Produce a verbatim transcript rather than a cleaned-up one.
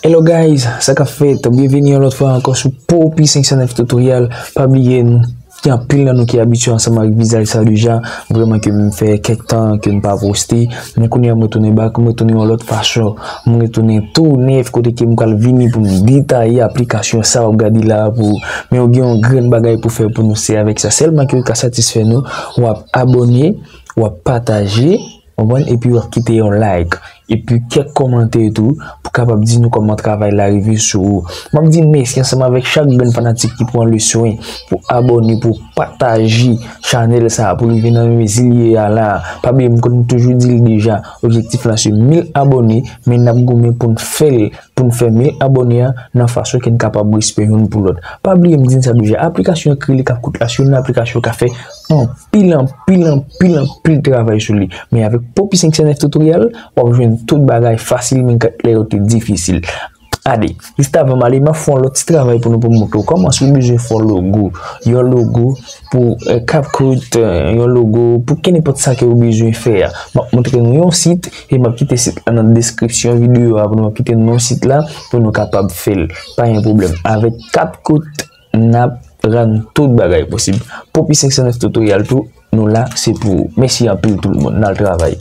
Hello guys, sa k ap fèt? Byenveni yon lòt fwa ankò sou Popi senk san nèf Tutorial. Pa bliye, nou gen anpil nan nou ki abitye ansanm ak vizaj sa deja. Vrèman ke m fè kèk tan ke m pa poste, men kounye a m retounen back, m retounen yon lòt fason. M retounen tou nèf kote ke m pral vini pou m detaye aplikasyon sa w ap gade la a pou ou. Men ou gen yon grenn bagay pou fè pou nou, se avèk sa sèlman ke ou ka satisfè nou. W ap abòne, w ap pataje, konprann, epi w ap kite yon like, epi kèk kòmantè tou, pou kapab di nou kòman travay la rive sou ou. M ap di mèsi ansanm avèk chak grenn fanatik ki pran le swen pou abòne, pou pataje chanèl sa a, pou li vin nan nivo li ye a la. Pa bliye, m konn toujou di l deja, objektif la se mil abòne, men n ap goumen pou n fè l, pou n fè mil abòne a nan fason ke n kapab respè youn pou lòt. Pa bliye, m di n sa deja, aplikasyon Acrylic ap koute la, se youn nan aplikasyon k ap fè anpil, anpil, anpil, anpil travay sou li. Men avèk Popi senk san nèf Tutorial, w ap jwenn tout bagay fasil, menm lè yo te difisil. Ade, jis avan m ale, m ap fè yon lòt ti travay pou nou, pou m montre w kòman si w bezwen fè yon logo, yon logo pou eh, CapCut, eh, yon logo, pou kenenpòt sa ke w bezwen fè a. M ap montre nou yon sit, e m ap kite sit la nan deskripsyon videyo a pou nou. M ap kite nou yon sit la pou nou kapab fè l. Pa gen pwoblèm. Avèk CapCut, n ap rann tout bagay posib. Popi senk san nèf Tutorial tou, nou la, se pou ou. Mèsi anpil tout moun, n al travay.